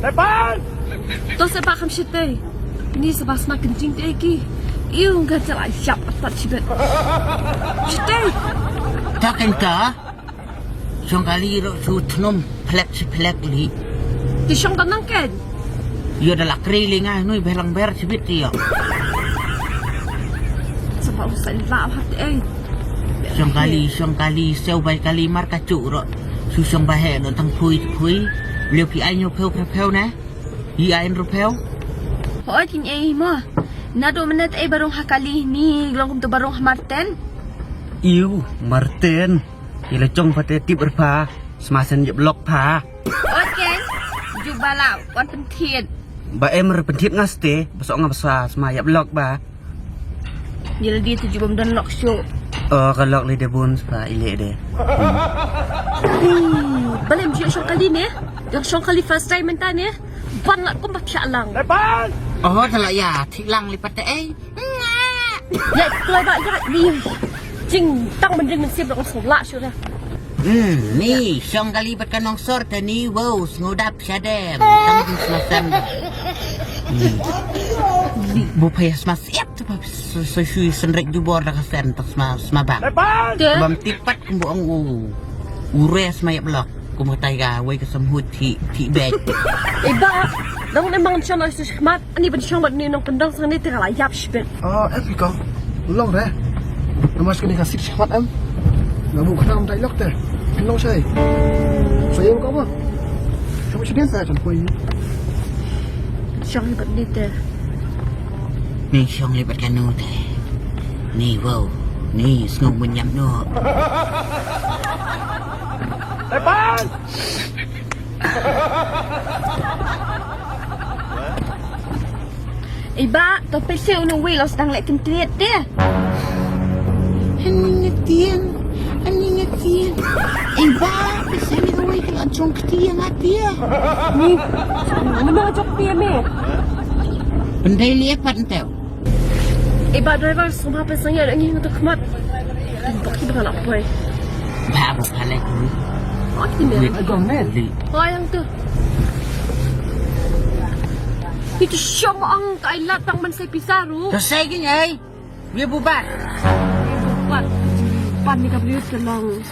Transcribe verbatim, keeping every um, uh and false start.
To sa ba kham shatei. Ni sa ba sma kynjing te ki. Iu nga jala yap atat shibet. Shatei. Ta kynta. Shong kali ro su thnum plek si plek li. Ti shong tanang ken. Yo da la kri li nga nui belang ber shibit ti yo. Sa ba u sa la hat ei. Shong kali, shong kali, sew bai kali mar ka chu ro. Su shong ba he no tang phui phui. Leo pi ai nyo pheu pheu pheu ne. I ai ro pheu. Hoi king ei mo. Na do menet ei barong ha kali ni long kum to barong ha Marten. Iu, Marten. Ila chong pate tip rpa. Sma sen yep lok pha. Ot ken. Ju bala wan pynthiet. Ba em re pynthiet nga ste, ba sok nga ba sa sma yep lok ba. Ni lagi tu ju bam don lok shu. Oh, ka lok le de bun spa ile de. Balem ju shong kali ne. Yang shong kali first time menta ne. Ban la kum ba pya lang. Oh, ta la ya, thik lang li pate ei. Ya, kloi ba ya ni. Jing tang mending mensip dong song la shu dah. Hmm, ni shong kali bat ka nongsor te ni wow sngudap shadem. Tang jing sma sen. Hmm. Bu payah sma siap tu pa so so shui senrek jubor da ka sen tak sma sma bang. Te. Bam tipat kumbu ang u. Ure sma yap lok. Kum ka tai ka wei ka samhut thi thi bek. Iba, dong ne mang shong na su shmat. Ani ban shong bat ni nong pendong sang ni tira la yap shbet. Oh, eh piko. Long re. Namas kini ka sik shmat em. Nga bu khnam tai lok te. Pendong sai. Sai ko ba. Shong shi den sa chan poi. Shong bat ni te. Ni shong li bat kanu te. Ni wow. Ni sngu menyap no. Tepan. Iba, to pese unu wi los dang lek kentret te. Ani ngetien, ani ngetien. Iba, pese ni wi ke la jong kti yang ati ya. Ni, mana jong kti me? Pendai lihat pat enteu. Eh, ba driver, semua apa sengit lagi untuk kemat. Bak kita nak poi. Ba ba pale ku. Oh, kita ni. Agam men. Li. Oh, yang tu. Itu siapa ang kailat tang man saya pisaru. To saya gini ai. Dia bubat. Bubat. Pan ni kabrius kelang.